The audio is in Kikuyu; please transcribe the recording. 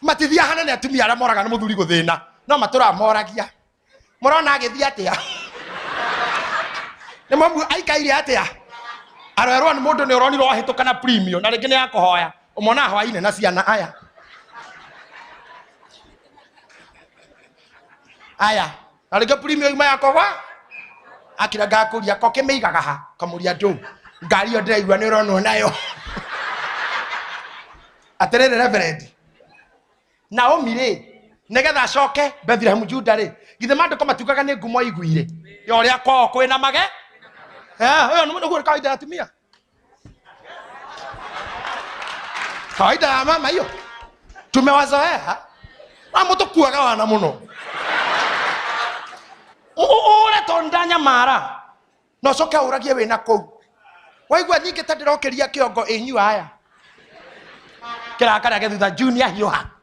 Matithiaga hanene atumia arĩa moraga nĩ mũthuri gũthĩna, no matũraga moragia. Mũrona agĩthiĩ atĩa? Nĩ mamu aikaire atĩa? Arwerwo nĩ mũndũ nĩ ũronire wahĩtũka na premium na rĩngĩ nĩ ya kũhoya. Ũmonaga hwainĩ na ciana aya. Aya, na rĩngĩ premium ima yakwa akira ngakũria ko kĩmĩigaga ha kamũria ndũ ngari ĩyo ndĩraigua nĩ ũronwo nayo atĩrĩrĩ reverend Naomi rĩ nĩgetha acoke Bethlehem Juda rĩ githĩ maandĩko matiugaga nĩ ngumo aiguire ya ũrĩa kwao kwĩna mage. Eh, ũyũ nĩguo kawaida ya atumia, kawaida ya mama hiyo tumewazoea na mũtũkuaga wana mũno ũre tondũ ndanyamara na ũcoke ũragie wĩna kũu waigua nyingĩ ta ndĩrokĩria kĩongo ĩnyua aya kĩrakara gĩthutha junior hiũha.